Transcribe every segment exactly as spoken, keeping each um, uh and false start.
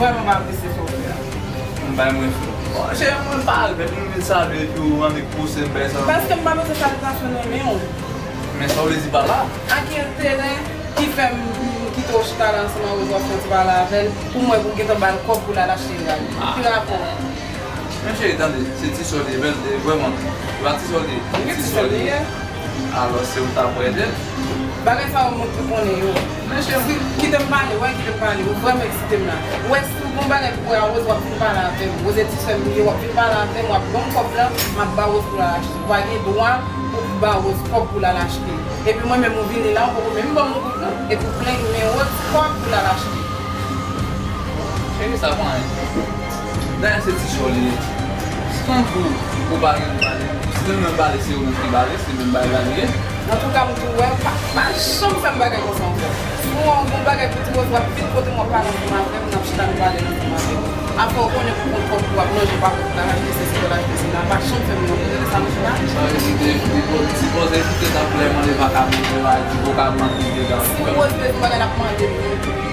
Vrèman pa apresye sa w fè a. M bay mwen fè. Bon, cheri, mwen pa al fèt, m vin salye epi ou annik pouse m bay sa. Paske m pa bezwen salye nan men w. Men sa w vle di pa la? A ki enterè ki fè m kite w chita la ansanm ak Rose, w ap fè yon ti pale avè l, pou mwen pou m gentan ba l kòb pou l al achte rad? Ki rapò? Men cheri, tande, se ti sè w li ye, bèl, e vrèman. E pa ti sè w li ye. Ti sè w li ye. Alò, se ou t ap ede l? Bagay sa yo, moun tou konnen yo. Men cheri. Kite m pale, wè, kite m pale. Ou vrèman eksite m la. Wè, si w gon bagay pou wè a Rose, w ap vin pale avè m. Rose e ti sè m li ye, w ap vin pale avè m, w ap ban m kòb la, m ap ba Rose pou l al achte. Ou pa gen dwa pou ba Rose kòb pou l al achte. Epi mwen menm ou vini la, ou poko menm ban m yon goud non. Epi w plenn men Rose kòb pou l al achte. Cheri, sa pa anyen. Dayè se ti sè w li ye. Si tankou ou pa gen pou pale, si se menm pale se ou menm ki pale, se menm bagay la li ye. Antouka, m tou wè, pa, pa janm fè m bagay konsa ankò. Si w wè yon bon bagay pou ti Rose, w ap vin kote m, w ap pale ansanm avè m, n ap chita, n pale ansanm avè m. Afè w konnen pou kont kòb pou w ap manje, pa kont la, achte sesi, pou l achte sela, pa janm fè m nan kote sa, monchè. Sa vle di te, li po-, sipoze kite tanplè mande vakabon, yo a di vokab manti deja. Si Rose bezwen bagay, l ap mande m li.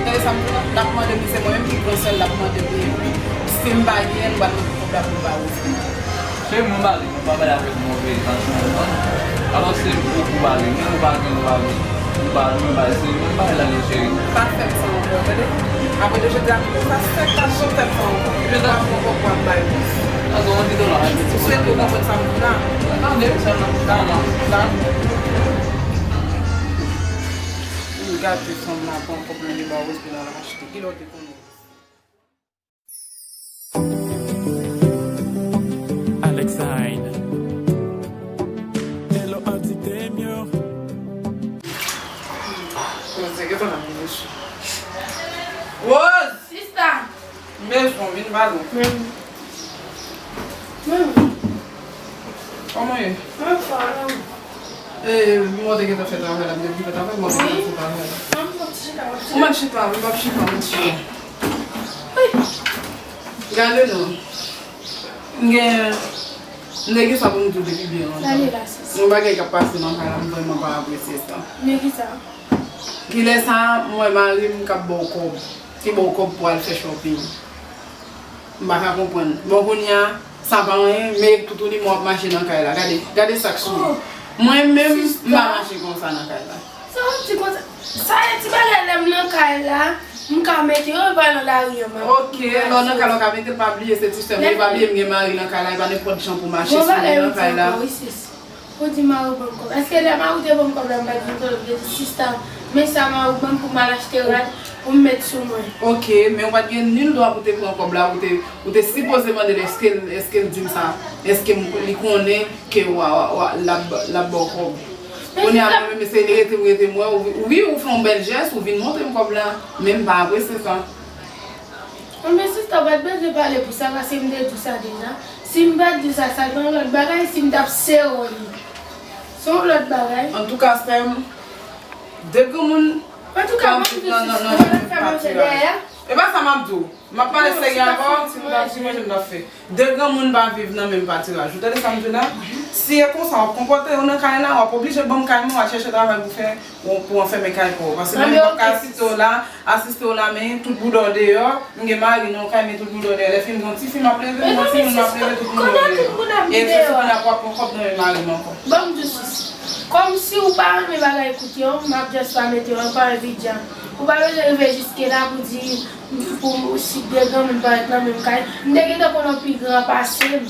Tande sa m di w la, l ap mande m li, se mwen menm ki gran sè l, l ap mande m li, epi si m pa genyen l, m pral mande kòb la pou l ba Rose. Cheri, mwen pale, mwen pa pale avèk move entansyon, ou konprann? Alò, se ou pou pale, men ou pa gen dwa, ou pa, mwen pale, se mwen pale la, non, cheri. Pa fè m sa ankò, tande? Apre de jodi a, tout sa sèk, pa janm fè m sa ankò. Epi w ap pran kòb pou w ap bay Rose. Tande, on di dola, epi ti. Ou swete w konprann sa m di w la? Tande, sèlman, tande, tande. Ou gate fanm la, pran kòb nan men ba Rose pou l al achte. Kilè w te konnen? Alexine. Hello, Auntie Temio. Rose, m bezwen w vin pale. Kòman w ye? Mwen fò, non. E, mwen te gentan fè travay la, m te vin fè travay, mwen te gentan fè travay la. Ou mèt chita, wi, m ap chita, m ap chita. Gade non. M gen, m te gen sa pou m di w depi byen lontan. Yon bagay k ap pase nan kay la, m vrèman pa apresye sa. Men ki sa? Kilè sa, m wè mari m k ap ba w kòb. Ki ba w kòb pou al fè shopping. M pa ka konprann. Bon, kounye a, sa pa anyen, men toutouni mwen w ap mache nan kay la. Gade, gade sa k sou ou. Mwen menm, m pa mache konsa nan kay la. Sa w di konsa? Sa e ti bagay lè m nan kay la, m ka mete yo, e pa nan lari an m ap mache. Ok, lè w nan kay la, w ka mete l, pa bliye se ti sè m, e pa bliye m gen mari nan kay la, e pa nenpòt jan pou mache sou mwen nan kay la. Ou di mari w ban m kòb. Èske lè mari w te ban m kòb la, m pa t vin kote w, m te di, "Sista, men sa mari w ban m pou m al achte rad pou m met sou mwen"? Ok, men ou pa t gen nil dwa pou te pran kòb la, ou te, ou te sipoze mande l, èske l, èske l di m sa, èske m, li konnen ke w a, w a, w a, l ap, l ap ba w kòb. Kounye a, mwen menm, se li rete m, rete m wè, ou, wi, ou fè yon bèl jès, ou vin montre m kòb la, men m pa apresye sa. Anben, sista, w pa t bezwen pale pou sa, paske m te di w sa deja. Si m pa t di w sa, sa gen yon lòt bagay, si m t ap sere w li. Se yon lòt bagay. Antouka, sè m, de granmoun pa viv nan, nan, nan, nan patiraj. E pa sa m ap di w. M ap pale serye avè w, si m pa di manje m t ap fè. De granmoun pa viv nan menm patiraj. Ou tande sa m di w la? Si e konsa w ap konpòte w nan kay la, w ap oblije ban m kay mwen, w al chèche travay pou fè, pou, pou anfèmen kay pa w. Paske mwen m p ap ka asiste w la, asiste w la, men tout bouda w deyò, m gen mari nan yon kay, men tout bouda w deyò. Lè fini, yon ti fi m ap leve, yon timoun m ap leve, tout bouda w deyò. E se sou kounye a pou w ap pran kòb nan men mari m ankò. Ban m di w sis. Kòmsi ou pa renmen bagay koute yo, m ap just pa mete yo, m pa envidyan. Ou pa bezwen rive jiske la pou di, pou si de granmoun parèt nan menm kay. M te gentan konn w pi gran pase m.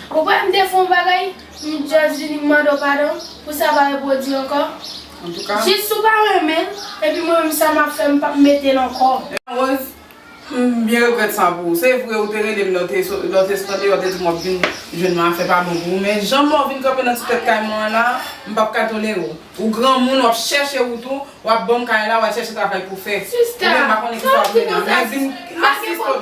Ou kwè m te fè yon bagay, m just vini m mande w padon pou sa pa repwodui ankò? Antouka. Jis ou pa renmen l, epi mwen menm sa m ap fè, m p ap mete l ankò. Rose, m byen regrèt sa pou ou. Se vre, ou te rele m lè w te so-, lè w te sot andeyò, w te di m w ap vin jwenn mwen, afè pa bon pou ou. Men jan mò w vin kanpe nan ti tèt kay mwen an la, m p ap ka tolere w. Ou granmoun, w ap chèche wout ou, w ap ban m kay la, w al chèche travay pou w fè. Ou menm pa konnen kisa w ap mennen. Men vin asiste w,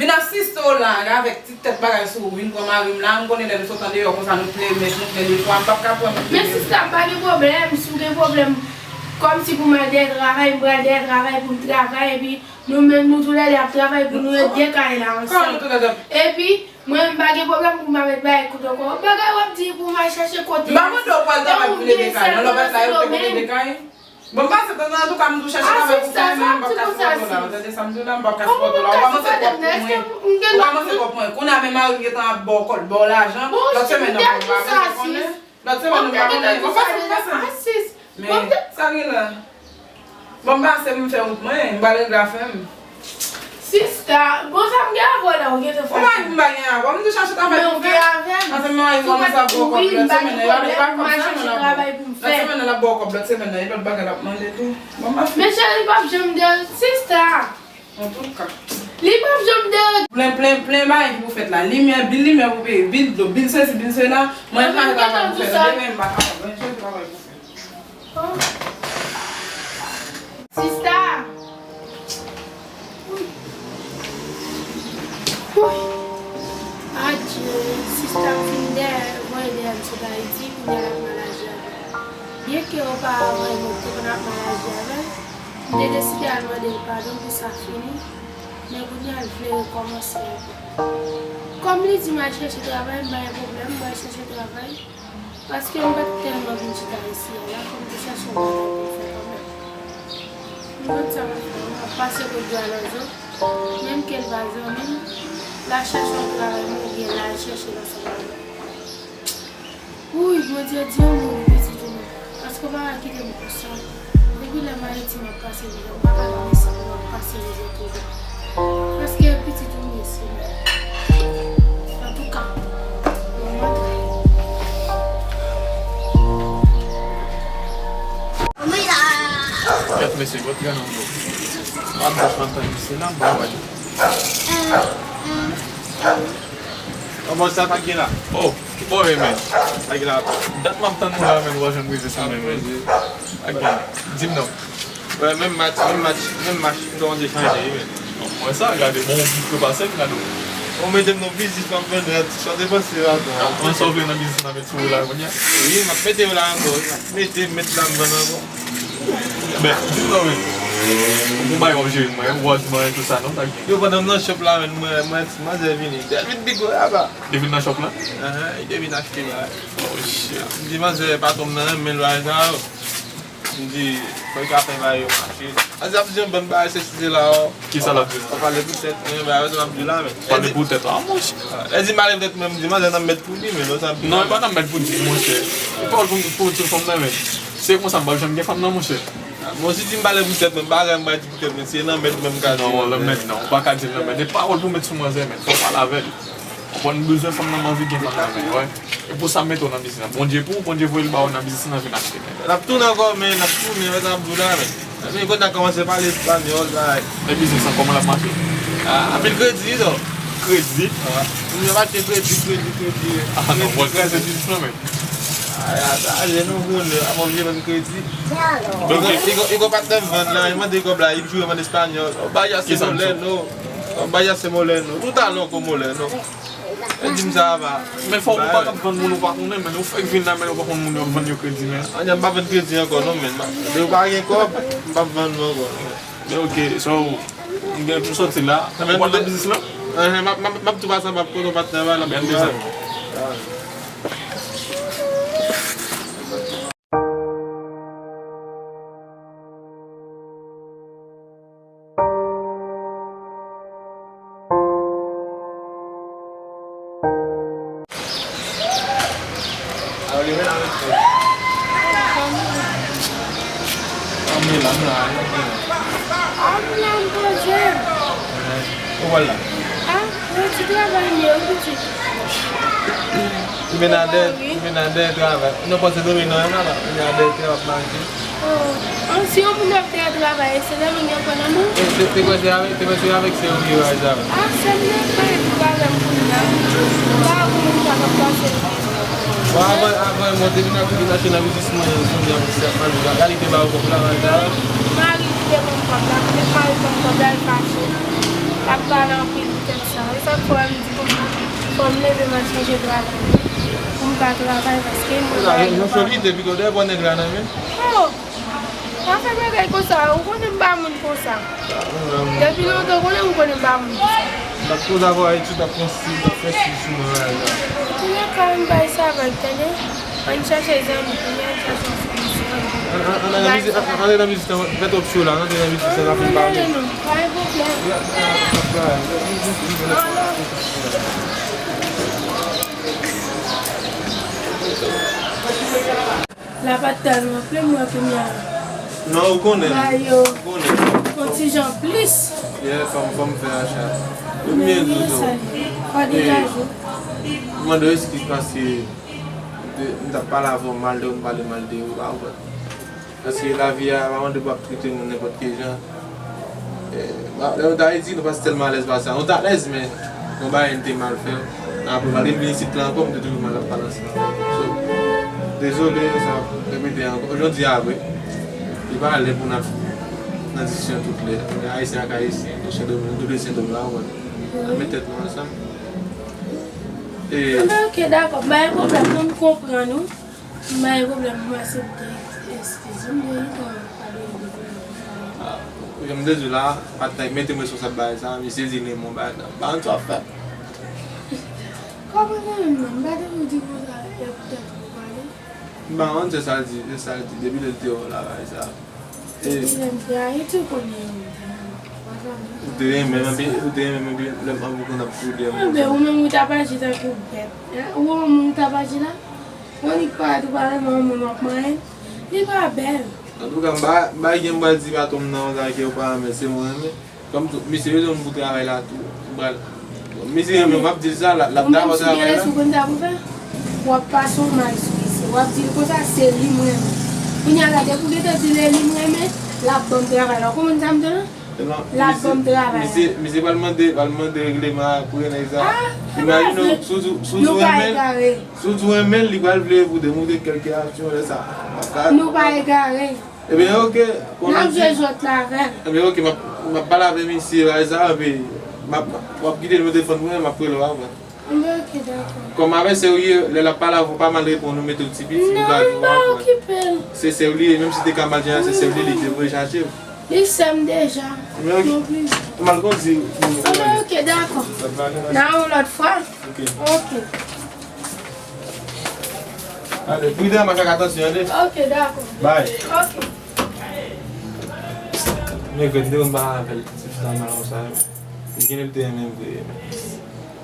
vin asiste w la, avèk ti tèt bagay sou ou, vin pran mari m la, m konnen lè nou sot andeyò konsa, nou plen mèch, nou plen defwa, m p ap ka pran nou plen defwa. Men sista, m pa gen pwoblèm, si w gen pwoblèm, kòmsi pou m al dèyè travay, m pral dèyè travay pou m travay, epi nou menm, nou toulède ap travay pou nou ede kay la ansanm. Kòman nou toulède ap Epi, mwen, m pa gen pwoblèm pou m pa met bagay kout ankò. Bagay w ap di pou m al chèche kote. M pa mande w pou al travay pou l ede kay. Nan lòt bagay la, yo te konn ede kay. Bon, m pase, antouka, m tou chèche travay pou fè, men m p ap ka sipòte w la. Ou tande sa m di w la, m p ap ka sipòte w la. Ou pa manze kòb pou mwen. Ou pa manze kòb pou mwen. Kounye a, men mari m gentan ap ba w kòb, ba w lajan. Lòt semèn nan, bon, m pa menm konnen. Lòt semèn, nou pa konnen. Bon, pase, pase. Men, sa gen la. Bon, m pase, m fè wout mwen, m pral regle afè m. Sista, bon, sa m gen avè w la, ou gentan fè. Ou mari m pa gen avè w, m tou chache travay pou fè. Ansanm mari m, kòman sa, bon, kòb lòt semèn nan, e pa kòb sa, men l ap ba w. Lòt semèn nan, l ap ba w kòb lòt semèn nan, e lòt bagay l ap mande tou. Bon, m ap fè. Men cheri, li p ap janm de, sista. Antouka. Li p ap janm de. Plen, plen, plen bagay ki pou fèt la. Limyè, bil limyè pou peye, bil dlo, bil sesi, bil sela. Mwen, m chache travay pou fè. Demen, m pa kapab. Mwen, chache travay pou fè. Sista! Adye, sista m fin dèyè, voye dèyè m sot Ayiti, kounye a l ap mal aji avè m. Byenke oparavant, mwen te konn ap mal aji avè l, m te deside al mande l padon pou sa fini, men kounye a l vle rekòmanse ankò. Kòm li di m al chèche travay, m pa gen pwoblèm, mwen al chèche travay. Paske m pa t tèlman vin chita isi a la, fò m te chèche yon bagay pou m fè kanmenm. M konn sa m ap fè, m ap pase kot Dwalòzo, menm ke l pa zanmi m, l al chèche yon travay mwen oubyen l al chèche l ansanm avè m. Wouy, Bondye di yon mo pou pitit ou non, paske w pa ka kite m konsa. Depi lè m Ayiti, m ap pase mizè. M pa ka nan Mesi pou m ap pase mizè toujou. Paske pitit ou m ye, Senyè. Antouka, mwen rantre. Gad mesye, gad granmoun yo. M ap di w, m ap tann misye la, m pa wè l. Kòman sa pa gen la? Oh, ki bò e men? Pa gen la. Dat m ap tann ou la, men m pa janm rive sou mwen, men. Pa gen. Di m non. Wè, menm match, menm match, menm match, m kòmanse chanje, wi, men. Mwen sa, gade, bon, ou vit repase m, gade w. Ou mete m nan biznis, m ap vann rad, sa te panse la, bon. Pran sa w vle nan biznis la, met sou ou la, kounye a. Wi, m ap mete w la ankò, wi, m ap mete, m met la, m vann ankò. Ben, di m non, wi. Ou bay w ap jere mwen, wòz mwen, tout sa, non, sa gen. Yo, pandan m nan shop la, men, mwen, mwen, ti manzè vini. Li vin pi gwo, apa. Li vin nan shop la? Ahan, li te vin achte bagay. Oh, shit. M di, manzè, patwon m nan renmen lwa sa yo. M di, fò l ka fè bagay yo mache. Ann di ap di yon bann bagay sesi sela, o. Kisa l ap di? Ou pale pou tèt, men bagay yo m ap di la, men. Pale pou tèt, a, monchè. Lè di m pale pou tèt mwen, m di, manzè nan mèt pou li, men lè sa m di. Non, e pa nan mèt pou di, monchè. E pawòl pou, pou, pou fanm nan, men. Se konsa, m p ap janm gen fanm nan, monchè. Bon, si di m pale pou tèt mwen, m pa gen bagay m pral di pou tèt mwen, se nan mèt mwen m ka di. Non, nan mèt non, ou pa ka di l nan mèt. E pawòl pou mèt sou manzè, men. Fò w pale avè l. Konprann, m bezwen fanm nan, m anvi gen fanm nan, men, wè. E pou sa m mete w nan biznis lan. Bondye pou ou, Bondye voye l ba ou nan biznis lan, vin achte, men. N ap tounen ankò, men, n ap tounen, wè sa m ap di w la, men. Men kounye a kòmanse pale espanyòl la. E biznis lan, kòman l ap mache? Ah, anpil kredi, non? Kredi? Ah, m ap achte kredi, kredi, kredi. Ah, non, mwen kraze biznis lan, men. Ah, sa, je nou konnen, ap oblije vann kredi. Li gon, li gon, li gon patnè m vann la, li mande kòb la, li joure m an espanyòl. Oh, vaya ese moleno. Oh, vaya ese moleno. Tout a longo moleno. E di m sa va. Men fò ou pa t ap vann moun ou pa konnen, men ou fèk vin la, men ou pa konn moun yo ap vann yo kredi, men. Anyen, m pa vann kredi ankò, non, men. Depi ou pa gen kòb, m p ap vann nou ankò. Men ok, so, m gen pou m sòti la. Ou pral nan biznis lan? Anyen, m ap, m ap, m ap tou pase anba kote patnè m la, l ap tou pale. Anmwe la, anmwe la, anmwe la. Anmwe la, m poze m. Ou wè l la? Ah, yon ti travay m ye, wi, pitit. Li mennen a dèyè, li mennen a dèyè travay. Ou nan pòs Sendomeng nan menm la, li mennen a dèyè travay ap mache. Oh, oh, si yon moun ap dèyè travay, se lè moun yo pran nan men? E, te, te kwè se avèk, te kwè se avèk sè ou ki raje avèk. Ah, sè m nan pa gen pou bagay m kounye a. M pa wè kòman m ta ka pase. Bon, avan, avan, mwen te vin ak, vin achte nan biznis mwen, kounye a, misye ap manje. Gade, li te ba ou kòb la, manje a. Mari li te ban m kòb la, kote mari ban m kòb la, li fache. L ap pale anpil pou tèt sa. E sa k fè m di konsa, fò m leve m al chèche travay pou m ka travay, paske mwen pa gen. Yon solide, epi kote w pran nèg la nan men? Oh! Pa fè bagay konsa, ou konnen m pa moun konsa. Depi lontan, ou konnen m konnen m pa moun konsa. M t ap poze avè w etid, m t ap pran si, m t ap fè si sou mwen la. Kounye a, ka m bay sa vag, tande? Ann chache zanmi, kounye a, ann chache yon solisyon. An, an, antre nan mizik, an, antre nan mizik lan, fè twòp cho la, antre nan mizik lan, n ap fin pale. Non, non, non, pa gen pwoblèm. La pa t tèlman plen, mwen kounye a. Non, ou konnen. Ba yo. Ou konnen. Yon ti jan plis. Yeah, fò m, fò m fè acha. Ou byen di sa. Pa degaje. Mande w eskiz paske m t ap pale avè w mal de ou, m pale mal de ou, ou pa konprann. Paske lavi a pa mande pou w ap trete moun nenpòt ki jan. Eh, lè nou t Ayiti, nou pa t tèlman alèz pa sa. Nou t alèz, men yon bagay n te mal fè. Apre, malgre m vin isit la ankò, m te toujou mal ap pale ansanm. So, dezole, sa ap repete ankò. Jodi a vre, li pa lè pou n ap nan diskisyon tout lè. Ayisyen ak Ayisyen, nou Sendomeng, nou tou de Sendomeng la, w konprann. Ann met tèt nou ansanm. E, ok, dakò. Pa gen pwoblèm, non, m konprann ou. M pa gen pwoblèm, m aksepte eskiz ou, m gen tan pa de pwoblèm. Ah, jan m te di w la, patnè, mete m responsab bagay sa, misye di li renmen bagay la. Ba, ann sa w ap fè. Kòman sa menm non? M pa te konn di konsa, e poutèt ou pale. M pa konn, se sa l di, se sa l di, depi lè l te wè w la, bagay sa. Depi lè m te Ayiti, ou konnen m te renmen. Ou te renmen m anpil, ou te renmen m anpil, lè m anvi konn ap pwoblèm. Enben, ou menm ou t ap aji tankou bèt. Hein? Ou wè moun ou t ap aji la? Ou annik parèt ou pa renmen yon moun w ap manyen. Li pa bèl. Antouka, m pa, m pa gen m pral di patwon m nan yon zafè ou pa renmen, se mwen renmen. Kòm tou, misye bezwen m pou travay la tou. M pral, bon, misye renmen m, m ap di l sa, l ap, l ap dakò travay la. Ou menm si w gen lespri, ou konn sa pou fè? W ap pase yon mal sou misye. W ap di l konsa, se li m renmen. Kounye a la, depi w gentan di l e li m renmen, l ap ban m travay la. Ou konprann sa m di w la? L ap ban m travay la. Misye, misye pral mande, pral mande regleman a pou nèg sa. Ah, se pa vre. Imajine w, si w di w renmen l, si w di w renmen l, li pral vle pou demoutre kèlke aksyon lè sa. Nou pa egare. Ebyen, ok. N ap jwe jwèt la avè l. Ebyen, ok, m ap, m ap pale avè misye, bagay sa, epi m ap, w ap kite nimewo telefòn mwen, m ap rele w apre. Enben, ok, dakò. Kòm avè sè w ye, lè l ap pale avè w, pa mal reponn ou, mete w ti piti, ou ka viv apre. Non, m pa okipe l. Se sè w li ye, menm si te ka mal jan, se sè w li, li te voye chache w. Li sè m deja. Enben, ok. Non plis. Ou mal kondi. Enben, ok, dakò. N a yon lòt fwa. Ok. Ok. Ale, pride, makak, atansyon, tande? Ok, dakò. Bay. Ok. M regrèt, m te konn pale avè l, ti fi sa mal konsa. Li genlè te renmen m vre.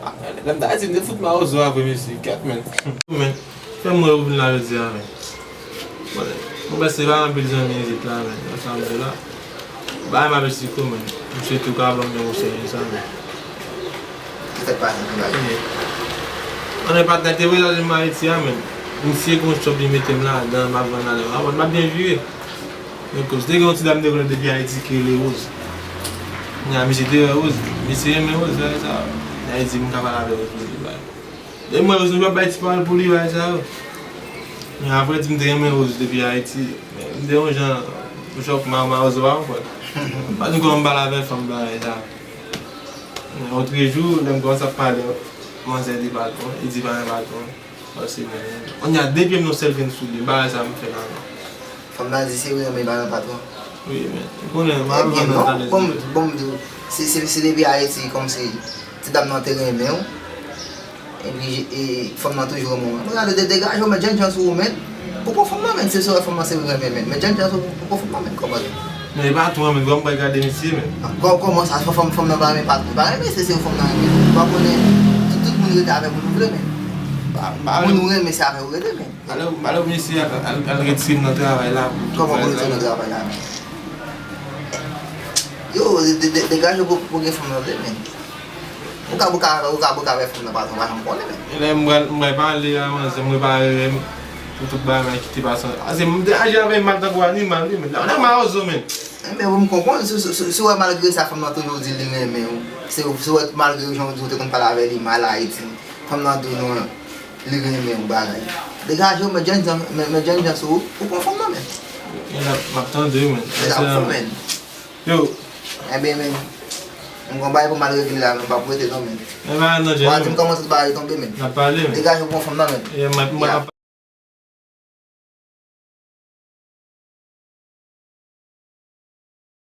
Ah, lè m ta di, m te fout mawozo avè mesye, kèt, men. Men, fè m wè ou vin la jodi a, men. Bon, mwen panse pa anpil zanmi isit la, men, nan sa m di la. Bay Mabesiko, men. M swete w ka ban m yon konsèy konsa, men. Ki fèt pa anpil bagay. Ann, patnè, te vwayaje m Ayiti a, men. Misye gon chòp li mete m ladan, m ap vann ale, m ap vann, m ap byen vire. Men koz te gen yon ti dam te konnen depi Ayiti ki rele Rose. Kounye a misye te wè Rose, misye renmen Rose, bagay sa. Li di m ka pale avè Rose pou li, bay. Depi m wè Rose, m ap bay ti pawòl pou li, bagay sa yo. Men apre di m te renmen Rose depi Ayiti. Men m te yon jan, yon chòk ma, mawozo pa konprann. Pa di m kòman m pale avè fanm bagay sa. Men otrejou, lè m kòmanse ap pale, manzè di patwon, li di pa gen patwon. Pase mwen menm. Kounye a, de pye m nan sèl grenn soulye, bagay sa m fè la menm. Fanm nan di se vre, men li pa nan patwon. Wi, men, ou konnen, m pa vle nan tande. Bon, bon, m di w, se, se, se depi Ayiti, kòmsi, ti dam nan te renmen w. Epi, e, fanm nan toujou renmen w. Mwen gade, de, degaje w, men jènjan sou ou, men. Ou pran fanm nan, men, se, se fanm nan se renmen, men. Men jènjan sou ou, ou pran fanm nan, men, kòman? Men, e pa tou, men, kòman m pral gade misye, men? Kò-, kòman sa, fanm, fanm nan pa renmen, pa, pa renmen, se, se fanm nan renmen. Ou pa konnen, tout, tout moun rete avè moun ou vle, men. Moun ou renmen, se avè ou rete, men. Alò, alò, mesye, al, al, al retire m nan travay la pou... Kòman pou retire nan travay la? Yo, de, de, degaje w pou, pou gen fanm nan vle, men. Ou ka, ou ka, ou ka, ou ka wè fanm nan patwon, pa janm konnen, men. E lè m pral, m pral pale a manzè, m repare pou tout bagay ki te pase. Ase, m te aji avè l mal tankou animal, wi, men. Lè w nan mawozo, men. Enben, pou m konprann, si, si, si, si w wè malgre sa, fanm nan toujou di li renmen w. Se, si w wè malgre jan w di w te konn pale avè li mal Ayiti, fanm nan di w non. Li renmen yon bagay. Degaje w, men jènjan, men, men jènjan sou ou, ou pran fanm nan, men. Men m ap, m ap tande w, men. Men sa ou fè, men. Yo. Enben, men, m gon bagay pou m al regle la, men m p ap rete non, men. Men pa nan jèn. Ou a di m kòman tout bagay tonbe, men. N ap pale, men. Degaje w, pran fanm nan, men. Yeah, m ap, m ap